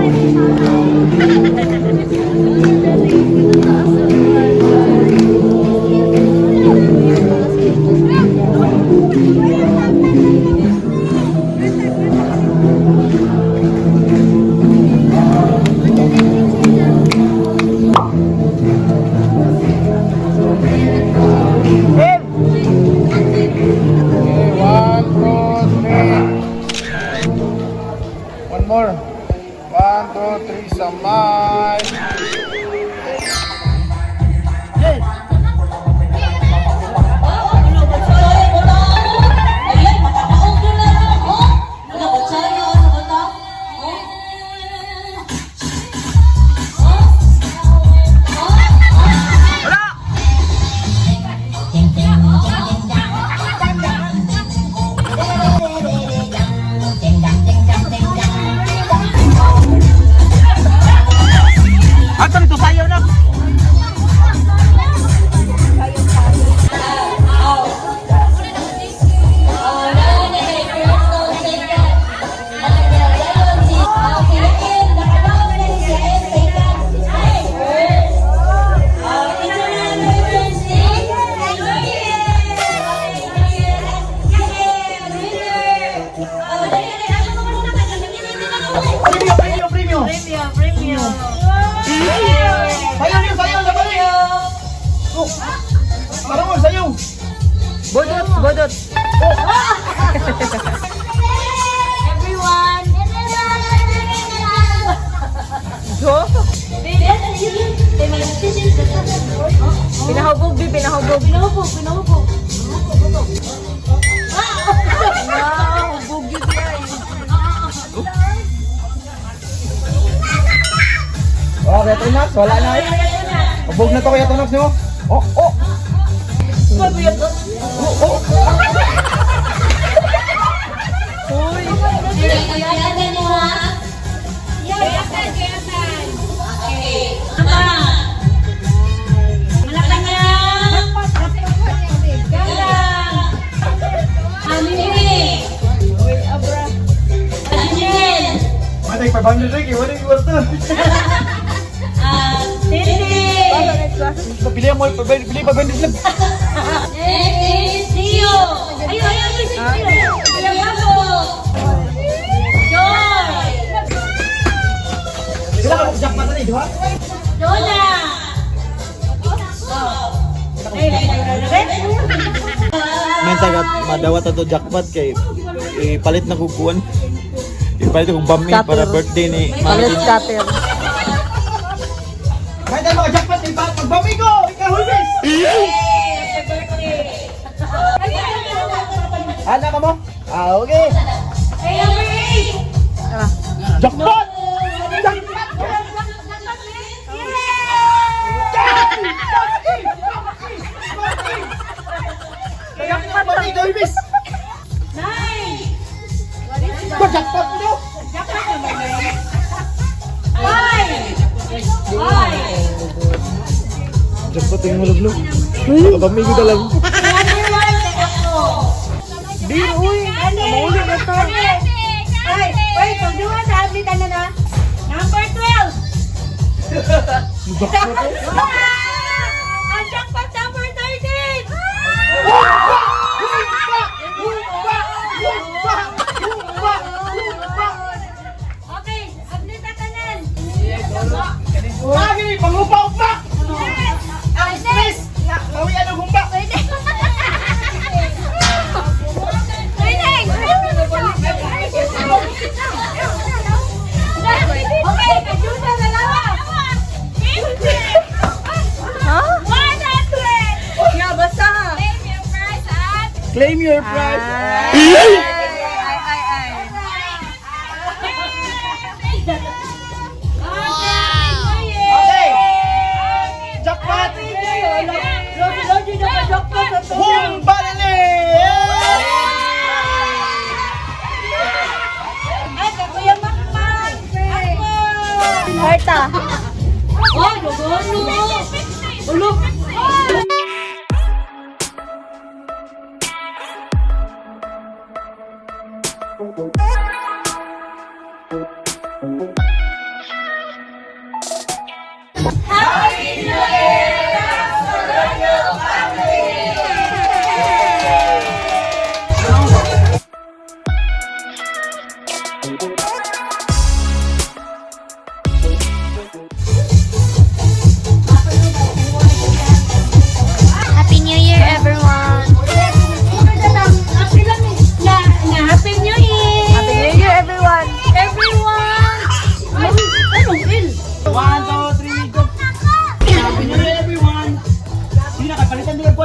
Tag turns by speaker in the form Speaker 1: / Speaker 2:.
Speaker 1: Okay, one, two, three. One more. One, two, three, samay.
Speaker 2: Ato nito sayaw na. Premium, premium, premium.
Speaker 3: Premium, premium.
Speaker 2: Sayaw niyo, sayaw na balik. Oh. Parang mo sayaw.
Speaker 4: Bodot, bodot.
Speaker 3: Everyone.
Speaker 4: Jo? Pinahubog, bi, pinahubog.
Speaker 3: Pinahubog, pinahubog.
Speaker 4: Ah, hubog yun siya eh.
Speaker 2: Oh, kaya Tonax, wala na eh. Hubog na to kaya Tonax no. Oh. Oh.
Speaker 4: Uy.
Speaker 2: Matay 500 rin, wala yung kwarta. Bili mo, bili 500 lang. Sila ka jackpot na di ba? May tagat madawat ato jackpot kay ipalit na kukuan. Ipalit kong bami para birthday ni
Speaker 4: Palit scatter.
Speaker 2: Kahit tayo mga jackpot, pagbami ko! Ikaw, Hulbis! Ana ka mo? Ah, okay. Jackpot! Jackpot! Jackpot! Bami ko, Hulbis! Ba, jackpot mo? Jackpot yung maluglo. Baka bami ko talaga.
Speaker 4: Bir, uy. Mauli na to.
Speaker 3: Ay, wait, pagduwa sa ablitan na na. Number 12.
Speaker 2: Jackpot eh.
Speaker 3: Ang jackpot number 13! Okay, ablit na tanan.
Speaker 2: Lagi, pangupa-upa! Ang stress! Kawian ang humba!
Speaker 3: Okay, kajusa na lang.
Speaker 4: Ha?
Speaker 3: 100!
Speaker 4: Nga, basta.
Speaker 3: Claim your prize at
Speaker 2: Claim your prize!
Speaker 4: Ay, ay, ay, ay.
Speaker 2: Okay! Jackpot! Humba na ni!
Speaker 3: Ay, Kuya Makmak! Ako!
Speaker 4: Marta.
Speaker 3: Oh, dugono! Ulo! Happy New Year!
Speaker 5: Happy New Year, everyone!
Speaker 3: Happy New Year!
Speaker 4: Happy New Year, everyone!
Speaker 3: Everyone! Ay, anong il?
Speaker 2: 1, 2, 3, go! Happy New Year, everyone! Sige na, kapalitan nila po.